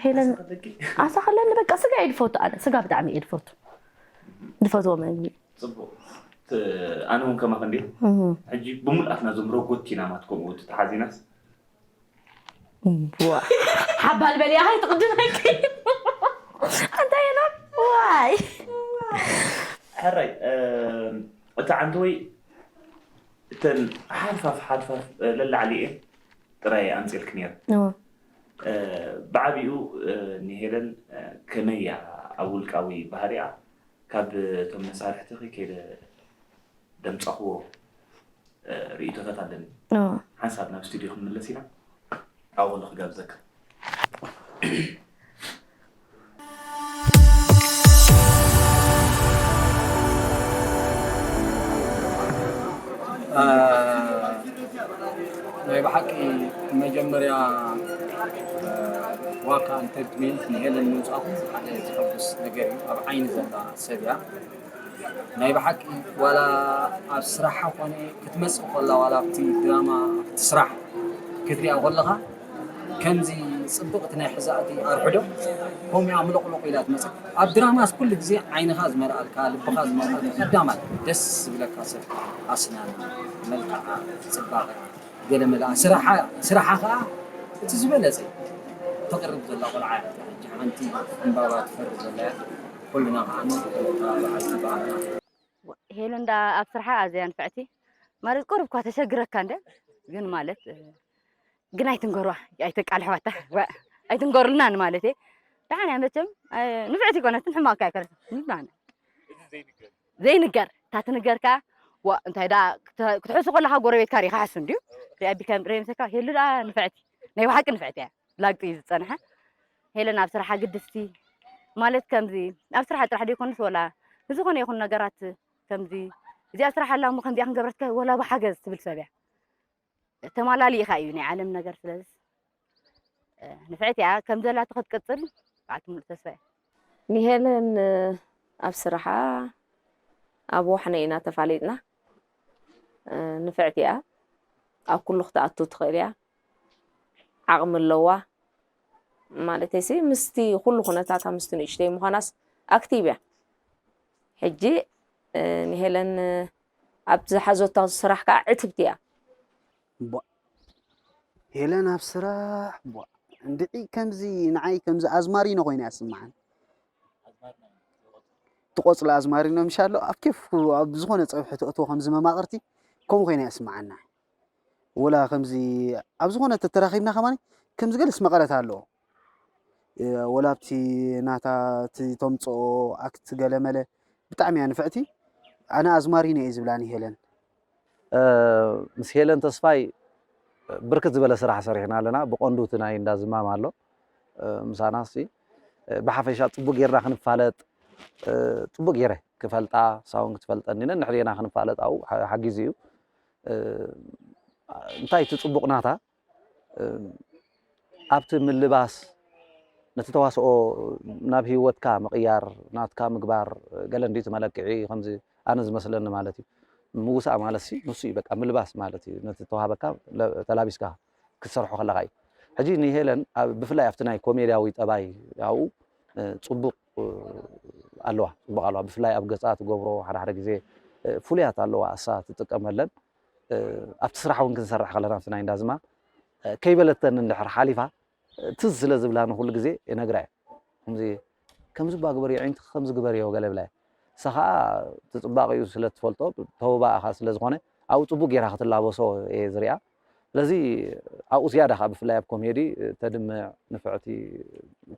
ሄለን ኣሳ ከለኒ በቃ ስጋ እየ ድፈቱ ኣነ ስጋ ብጣዕሚ እየ ድፈቱ ድፈትዎ መግቢ ፅቡቅ። ኣነ እውን ከማኽ እንዲ ሕጂ ብምልኣትና ዞም ረጎት ኢና ማትኮም ወዲ ተሓዚናስ ሓባል በሊያ ሃይ ትቕድመኪ እንታይ ኢሎም ዋይ ሕራይ እቲ ዓንተወይ እተን ሓድፋፍ ሓድፋፍ ለላዕሊ እየን ጥራይ ኣምፅልክ ነይር ብዓብኡ ንሄለን ከመይ እያ ኣብ ውልቃዊ ባህሪኣ ካብ እቶም መሳርሕትኺ ከይደ ደምፀኽዎ ርእይቶታት ኣለኒ ሓንሳብ ናብ ስቱድዮ ክንምለስ ኢና ኣብኡ ከሎ ክጋብዘካ ናይ ብሓቂ መጀመርያ ዋካ ኢንተርትሜንት ንሄለን ምውፃእኹም ሓደ ዝሕጉስ ነገር እዩ። ኣብ ዓይኒ ዘላ ሰብ እያ። ናይ ብሓቂ ዋላ ኣብ ስራሓ ኮነ ክትመፅእ ከላ ዋላ ኣብቲ ድራማ ኣብቲ ስራሕ ክትሪኣ ከለኻ ከምዚ ፅብቕ እቲ ናይ ሕዛእቲ ኣርሕዶ ከምኡ ኣምሎቕሎቕ ኢላ ትመፅእ። ኣብ ድራማስ ኩሉ ግዜ ዓይንኻ ዝመርኣልካ ልብኻ ዝመርኣልካ ቀዳማይ ደስ ዝብለካ ሰብ ኣስናን መልክዓ ፅባቐ ገለ መለ ስራሓ ስራሓ ከዓ እቲ ዝበለፀ ተቕርብ ዘላ ቆልዓ እያ። ሕጂ ሓንቲ ዕምባባ ትፈሪ ዘላ እያ። ኩልና ከዓ በዓል ፅባቐ ሄሉ እንዳ ኣብ ስርሓ ኣዝያ ንፍዕቲ ማለት ቁሩብ እኳ ተሸግረካ እንደ ግን ማለት ግን ኣይትንገሯ ኣይተቃልሕዋታ ኣይትንገሩልና ንማለት እየ። ደሓን እያ መቸም ንፍዕቲ ይኮነትን ሕማቅ እኳ ኣይኮነትን ንዝናነ ዘይንገር እታ ትንገር ከዓ ዋ እንታይ ዳ ክትሕሱ ከለካ ጎረቤትካ ሪኢካ ሕሱ እንድዩ ሪኣ ቢካ ሪአ ምሰካ ሄሉ ደኣ ንፍዕቲ ናይ ብሓቂ ንፍዕቲ እያ ላግጢ እዩ ዝፀንሐ ሄለን ኣብ ስራሓ ግድስቲ ማለት ከምዚ ኣብ ስራሓ ጥራሕ ደይኮንስ ወላ ንዝኾነ ይኹን ነገራት ከምዚ እዚኣ ስራሕ ኣላ እሞ ከምዚኣ ክንገብረትካ ወላ ብሓገዝ ትብል ሰብ እያ ተማላሊእኻ እዩ ናይ ዓለም ነገር ስለዚ ንፍዕቲ እያ ከም ዘላቶ ክትቅፅል በዓልቲ ሙሉእ ተስፋ እያ ንሄለን ኣብ ስራሓ ኣብ ዋሕነ ኢና ተፋሊጥና ንፍዕቲ እያ ኣብ ኩሉ ክትኣቱ ትኽእል እያ ዓቕሚ ኣለዋ ማለተይሲ ምስቲ ኩሉ ኩነታታ ምስቲ ንእሽተይ ምዃናስ ኣክቲቭ እያ ሕጂ ንሄለን ኣብ ዝሓዘቶ ስራሕ ከዓ ዕትብቲ እያ። ቧእ ሄለን ኣብ ስራሕ ቧእ እንድዒ ከምዚ ንዓይ ከምዚ ኣዝማሪኖ ኮይና እያ ትስምዓኒ። ትቆፅሎ ኣዝማሪኖ ምሽ ኣሎ ኣብ ኬፍ ኣብ ዝኾነ ፀብሒ ተእትዎ ከምዚ መማቕርቲ ከምኡ ኮይና እያ ትስምዓና። ወላ ከምዚ ኣብ ዝኾነ ተተራኺብና ከማን ከምዚ ገለስ መቐረት ኣለዎ። ወላ ኣብቲ ናታ እቲ ተምፅኦ ኣክት ገለመለ ብጣዕሚ እያ ንፍዕቲ ኣነ ኣዝማሪኖ እየ ዝብላ ንሄለን ምስ ሄለን ተስፋይ ብርክት ዝበለ ስራሕ ሰሪሕና ኣለና ብቐንዱ እቲ ናይ እንዳ ዝማም ኣሎ ምሳና ሲ ብሓፈሻ ፅቡቅ ጌርና ክንፋለጥ ፅቡቅ ገይረ ክፈልጣ ሳውን ክትፈልጠኒ ነንሕድና ክንፋለጥ ኣብኡ ሓጊዙ እዩ እንታይ እቲ ፅቡቅ ናታ ኣብቲ ምልባስ ነቲ ተዋስኦ ናብ ህይወትካ ምቕያር ናትካ ምግባር ገለ እንዲ ትመለክዒ ከምዚ ኣነ ዝመስለኒ ማለት እዩ ምውሳእ ማለት ሲ ንሱ እዩ በቃ ምልባስ ማለት እዩ ነቲ ተዋሃበካ ተላቢስካ ክትሰርሖ ከለካ እዩ ሕጂ ንሄለን ብፍላይ ኣብቲ ናይ ኮሜድያዊ ጠባይ ኣብኡ ፅቡቅ ኣለዋ ፅቡቅ ኣለዋ ብፍላይ ኣብ ገፃ ትገብሮ ሓደ ሓደ ግዜ ፍሉያት ኣለዋ እሳ ትጥቀመለን ኣብቲ ስራሕ እውን ክንሰርሕ ከለና ኣብቲ ናይ እንዳዝማ ከይበለተኒ እንድሕር ሓሊፋ ትዝ ስለ ዝብላ ንኩሉ ግዜ የነግራ እየ ከምዚ ከምዚ ባ ግበርዮ ዓይንቲ ከምዚ ግበርዮ ገለ ብላ እየ ንሳ ኸዓ እቲ ጽባቐኡ ስለ ትፈልጦ፣ ተውባእኻ ስለ ዝኾነ፣ ኣብኡ ጽቡቕ ጌራ ክትላበሶ እየ ዝሪኣ። ስለዚ ኣብኡ ዝያዳ ኸዓ ብፍላይ ኣብ ኮሜዲ ተድምዕ፣ ንፍዕቲ፣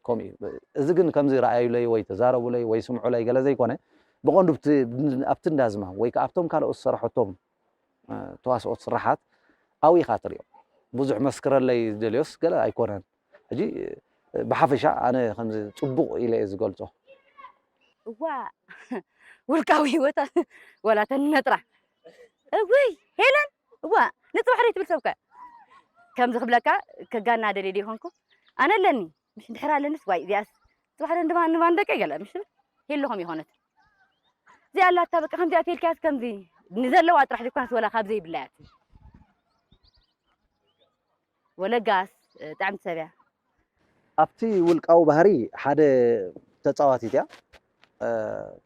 ከምኡ እዩ። እዚ ግን ከምዚ ረኣዩለይ ወይ ተዛረቡለይ ወይ ስምዑለይ ገለ ዘይኮነ፣ ብቐንዱ ኣብቲ፣ ኣብቲ እንዳዝማም ወይ ከኣ ኣብቶም ካልኦት ዝሰርሐቶም፣ እ፣ ተዋስኦት ስራሓት ኣብኡ ኢኻ ትሪኦ። ብዙሕ መስክረለይ ዝደልዮስ ገለ ኣይኮነን። ሕጂ፣ እ፣ ብሓፈሻ ኣነ ከምዚ ጽቡቕ ኢለ እየ ዝገልጾ። እዋ፣ ውልቃዊ ህይወታ ወላ ተነጥራ። እውይ፣ ሄለን፣ እዋ፣ ንጽባሕ ዶ ትብል ሰብከ? ከምዚ ክብለካ ከጋና ደልየ ዶ ይኾንኩ? ኣነ ኣለኒ፣ ምሽ እንድሕር ኣለንስ፣ ዋይ፣ እዚኣስ፣ ጽባሕ ዶ ንባን፣ ንባን ደቀይ ገለ፣ ምሽ ትብል? ሄሎ ከም ይኾነት። እዚኣ ኣላታ፣ በቃ፣ ከምዚኣ ተልካያስ ከምዚ ንዘለዋ ጥራሕ ዘይኮነስ ወላ ካብ ዘይብላያት። ወለጋስ፣ እ፣ ጥዕምቲ ሰብ እያ። ኣብቲ ውልቃዊ ባህሪ ሓደ ተጻዋቲት እያ። እ፣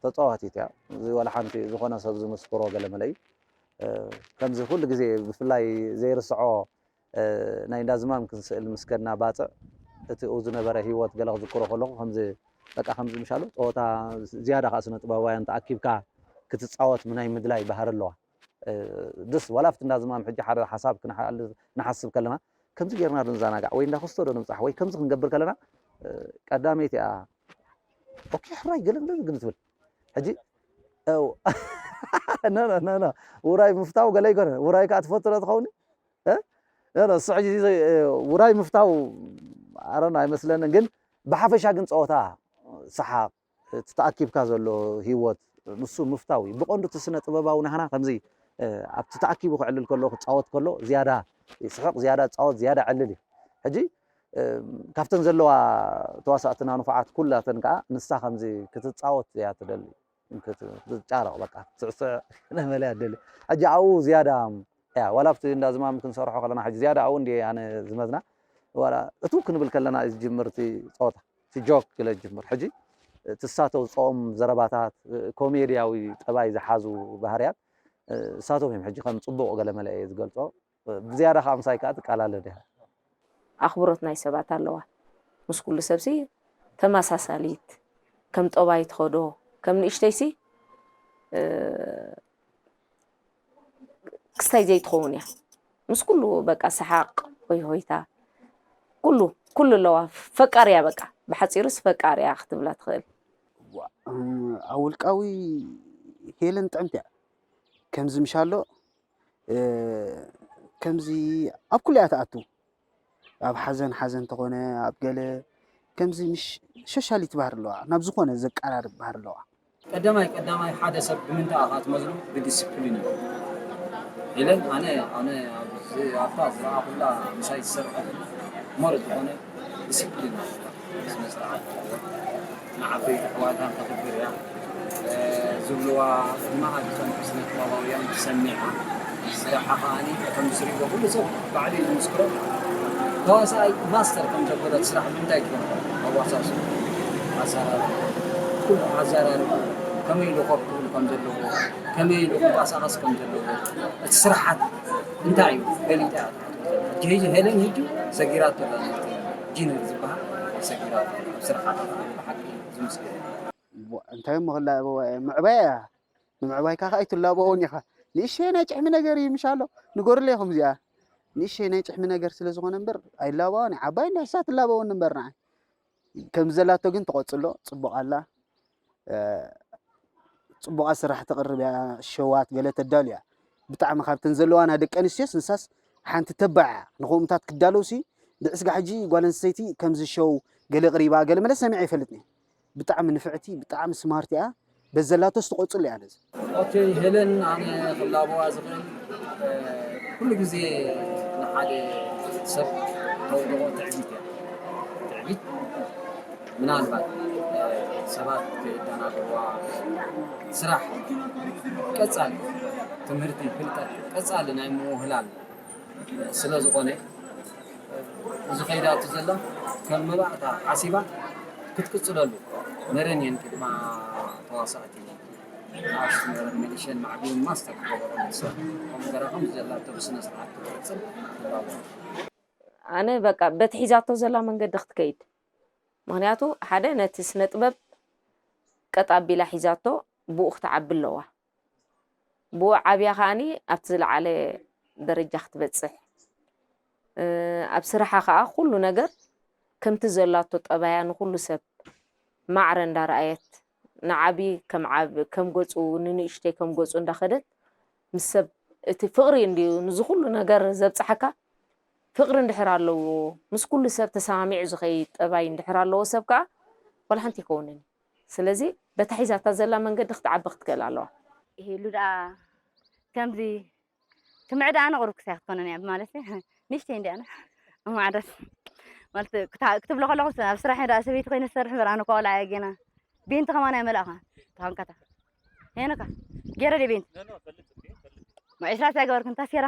ተጻዋቲት እያ። እዚ ዋላ ሓንቲ ዝኾነ ሰብ ዝምስክሮ ገለ መለ እዩ። እ፣ ከምዚ ኩሉ ግዜ ብፍላይ ዘይርስዖ፣ እ፣ ናይ እንዳ ዝማም ክንስእል ምስ ከድና ባጽዕ፣ እቲ ኣብኡ ዝነበረ ህይወት ገለ ክዝክሮ ከለኹ ከምዚ፣ በቃ ከምዚ ምሻሉ ጸወታ ዝያዳ ከኣ ስነ ጥበባውያን ተኣኪብካ ክትጻወት ምናይ ምድላይ ባህሪ ኣለዋ። እ፣ ደስ ዋላ ኣብቲ እንዳ ዝማም ሕጂ ሓደ ሓሳብ ክንሓል-፣ ንሓስብ ከለና ከምዚ ጌርና ዶ ንዘናጋዕ ወይ እንዳ ክስቶ ዶ ንብጻሕ ወይ ከምዚ ክንገብር ከለና፣ እ፣ ቀዳመይቲ እያ። ኦኬ፣ ሕራይ ገለ ገለ ግን ትብል። ሕጂ፣ እው። ኖ፣ ኖ፣ ኖ፣ ኖ። ውራይ ምፍታው ገለ ኣይኮነን። ውራይ ከኣ ትፈቱ ዶ ትኸውን? እ? ኖ፣ ኖ፣ እሱ ሕጂ ዘይ-፣ እ፣ ውራይ ምፍታው፣ ኣረን ኣይመስለንን። ግን ብሓፈሻ ግን ጸወታ፣ ሰሓቕ፣ እቲ ተኣኪብካ ዘሎ ህይወት፣ ንሱ ምፍታው እዩ። ብቐንዱ እቲ ስነ ጥበባዊ ናህና ከምዚ፣ እ፣ ኣብቲ ተኣኪቡ ክዕልል ከሎ፣ ክጻወት ከሎ፣ ዝያዳ ይስሕቕ፣ ዝያዳ ጻወት፣ ዝያዳ ዕልል እዩ። ሕጂ፣ እ፣ ካብተን ዘለዋ ተዋሳእትና ንፉዓት ኩላተን ከኣ ንሳ ከምዚ ክትጻወት እያ ትደሊ። ክትጫረቕ በቃ፣ ትስዕስዕ ነበለ እያ ትደሊ። ሕጂ ኣብኡ ዝያዳ እያ፣ ዋላ ኣብቲ እንዳ ዝማም ክንሰርሖ ከለና፣ ሕጂ ዝያዳ ኣብኡ እንድየ ኣነ ዝመዝና። ዋላ እቱ ክንብል ከለና እዩ ዝጅምር እቲ ጸወታ። እቲ ጆክ ገለ ዝጅምር። ሕጂ እቲ እሳቶ ዝጸኦም ዘረባታት፣ ኮሜድያዊ ጠባይ ዝሓዙ ባህርያት፣ እሳቶም እዮም ሕጂ ከም ጽቡቕ ገለ መለ እየ ዝገልጾ። ብዝያዳ ከኣ ምሳይ ከኣ ትቃላለድ እያ። ኣኽብሮት ናይ ሰባት ኣለዋ። ምስ ኩሉ ሰብሲ ተመሳሳሊት፣ ከም ጠባይ ትኸዶ፣ ከም ንእሽተይሲ፣ እ፣ ክስታይ ዘይትኸውን እያ። ምስ ኩሉ በቃ ሰሓቕ፣ ሆይ ሆይታ፣ ኩሉ፣ ኩሉ ኣለዋ። ፈቃር እያ በቃ። ብሓጺሩስ ፈቃር እያ ክትብላ ትኽእል። ዋ-፣ እ፣ ኣብ ውልቃዊ ሄለን ጥዕምቲ እያ። ከምዚ ምሻሎ፣ እ፣ ከምዚ ኣብ ኩሉ እያ ትኣቱ። ኣብ ሓዘን ሓዘን ተኾነ፣ ኣብ ገለ ከምዚ ምሽ-፣ ሸሻሊት ባህሪ ኣለዋ። ናብ ዝኾነ ዘቀራርብ ባህሪ ኣለዋ። ቀዳማይ፣ ቀዳማይ ሓደ ሰብ ብምንታይ ኢኻ ትመዝኖ? ብዲስፕሊን እዩ። ኢለን ኣነ፣ ኣነ ኣብዚ ኣብታ ዝረኣኹላ ምሳይ ዝሰርሐት ሞር ዝኾነ ዲስፕሊን ኣለዋ። ስነ ስርዓት ኣለዋ። ንዓበይቲ ኣሕዋታ ተኽብር እያ። እ፣ ዝብልዋ ድማ ኣብ እቶም ስነ ጥበባውያን ትሰሚዓ። ስራሓ ከኣኒ ከም ዝስርሕዎ ኩሉ ሰብ ባዕሉ እዩ ዝምስክሮ። ተዋሳኣይ ማስተር ከም ዘበለት ስራሕ ብምንታይ ትኾን? ኣዋሳስኡ፣ ኣሰራርሓ፣ ኩሉ ኣዘራርባ፣ ከመይ ኢሉ ኮፍ ክብል ከም ዘለዎ፣ ከመይ ኢሉ ክንቀሳቐስ ከም ዘለዎ፣ እቲ ስራሓት እንታይ እዩ ፈሊጣ እያ ትሓቶ ዘላ። ሕጂ ሄለን ሕጂ ሰጊራቶ ኣላ፣ ነቲ ጂነር ዝበሃል ሰጊራቶ ኣላ። ኣብ ስራሓት ብሓቂ ዝምስገን። እሞ እንታይ እሞ ክላበዋ እየ? ምዕባይ እያ። ንምዕባይካ ከኣ ኣይትላበዎን ኢኻ። ንእሽተይ ናይ ጭሕሚ ነገር እዩ ምሻሎ። ንገሩለይ ከምዚኣ። ንእሽተይ ናይ ጭሕሚ ነገር ስለ ዝኾነ እምበር ኣይላበዋን እየ። ዓባይ እንዳ ንሳ ትላበወኒ እምበር ንዓይ። ከም ዘላቶ ግን ትቐጽሎ፣ ጽቡቕ ኣላ። እ፣ ጽቡቓት ስራሕ ተቕርብ እያ፣ ሸዋት ገለ ተዳሉ እያ። ብጣዕሚ ካብተን ዘለዋና ደቂ ኣንስትዮስ ንሳስ ሓንቲ ተባዕ እያ። ንኸምኡታት ክዳለውሲ ብዕስጋ ሕጂ ጓል ኣንስተይቲ ከምዚ ሸው ገለ ቅሪባ ገለ መለ ሰሚዐ ኣይፈልጥን እየ። ብጣዕሚ ንፍዕቲ፣ ብጣዕሚ ስማርት እያ። በዘላቶስ ትቐጽሎ እያ ነዚ። ኦኬ፣ ሄለን ኣነ ክላበዋ ዝኽእል፣ እ፣ ኩሉ ግዜ ንሓደ ሰብ ተውድቖ ትዕቢት እያ። ትዕቢት ምናልባት፣ እ፣ ሰባት ከየደናግርዋ፣ ስራሕ ቀጻሊ፣ ትምህርቲ፣ ፍልጠት ቀጻሊ ናይ ምውህላል ስለ ዝኾነ፣ እዚ ከይዳቱ ዘላ ከም መባእታ ሓሲባ ክትቅጽለሉ፣ መረን እየን ቅድማ ተዋሳእቲ ኣርት መረን መሊሸን ማዕቢን ማስተር ክገበረሉ ሰብ ከምኡ ገራ ከም ዘላቶ ብስነ ስርዓት ክትቅጽል ይባባ። ኣነ በቃ በቲ ሒዛቶ ዘላ መንገዲ ክትከይድ። ምኽንያቱ ሓደ ነቲ ስነ ጥበብ ቀጥ ኣቢላ ሒዛቶ፣ ብኡ ክትዓቢ ኣለዋ። ብኡ ዓብያ ከዓኒ ኣብቲ ዝለዓለ ደረጃ ክትበፅሕ፣ ኣብ ስራሓ ከዓ ኩሉ ነገር ከምቲ ዘላቶ ጠባያ ንኩሉ ሰብ ማዕረ እንዳረኣየት፣ ንዓቢ ከም ዓብ ከም ገፁ፣ ንንእሽተይ ከም ገፁ እንዳኸደት፣ ምስ ሰብ እቲ ፍቕሪ እንድዩ ንዚ ኩሉ ነገር ዘብፅሓካ። ፍቕሪ እንድሕር ኣለዎ፣ ምስ ኩሉ ሰብ ተሰማሚዑ ዝኸይድ ጠባይ እንድሕር ኣለዎ ሰብ ከዓ ዋላ ሓንቲ ይከውንን እዩ። ስለዚ በታ ሒዛታ ዘላ መንገዲ ክትዓቢ ክትክእል ኣለዋ። ሄሉ ደኣ ከምዚ ትምዕዳ ኣነ ቁሩብ ክሳይ ክትኮነን እያ ማለት ንእሽተይ እንዲ ኣነ እማዕደስ ማለት ክትብሎ ከለኹ ኣብ ስራሕ ደኣ ሰበይቲ ኮይነ ዝሰርሕ እምበር ኣነ እኳ ቆልዓ እየ ገና ቤንቲ ከማን ኣይመልእኻ ታንካታ ሄኖካ ገረ ደ ቤንቲ ዕስራ ሳይ ገበርኩ እንታ ሴራ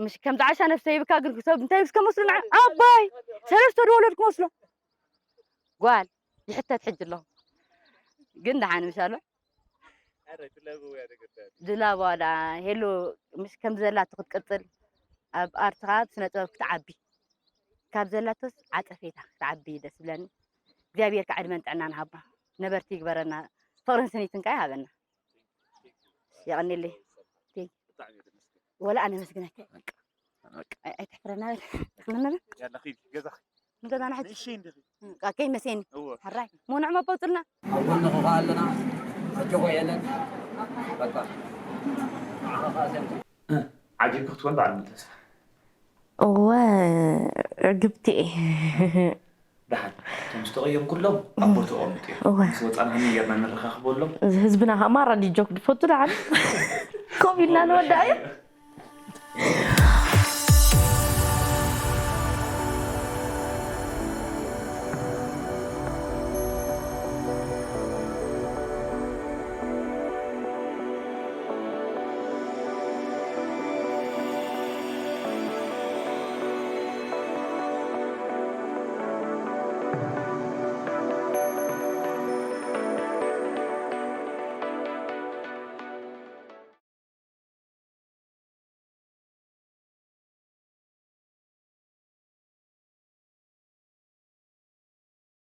ምሽ ከምዚ ዓሻ ነፍሰ ይብካ ግን ሰብ እንታይ እስከ መስሉ ንዓ ኣባይ ሰለስተ ዝወለድኩ መስሎ ጓል ይሕተት ሕጂ ኣለኹ ግን ደሓን ምሻሎ ድላቦ ደኣ ሄሉ ምሽ ከም ዘላቶ ክትቅጽል ኣብ ኣርትኻ ኣብ ስነ ጥበብ ክትዓቢ ካብ ዘላቶስ ዓጸፌታ ክትዓቢ ደስ ብለኒ እግዚኣብሔር ከዓ ዕድመን ጥዕናን ሃባ ነበርቲ ይግበረና ፍቕርን ስኒትን ከዓ ይሃበና የቐኒለይ ወላ ኣነ መስግነካ ኣይትሕፍረና በል ንገዛና ሕጂ ከይመሴኒ ሓራይ ሞንዕ መበውፅልና ኣብ ጎንኺ ከኣ ኣለና ኣጆኺ የለን በቃ ንዓኺ ከኣ ሰንቲ ዓጊብኪ ክትኮን በዓል ሙሉተስፋ እወ ዕግብቲ እየ ደሓን እቶም ዝተቐየምኩሎም ኣብ ቦትኦም እዮም እወ ምስ ወፃና ከመይ ጌርና ንረኻኽበሎም እዚ ህዝብና ከኣ ማራ ዲጆክ ድፈቱ ደሓን ኮፍ ኢልና ንወዳእ እዩ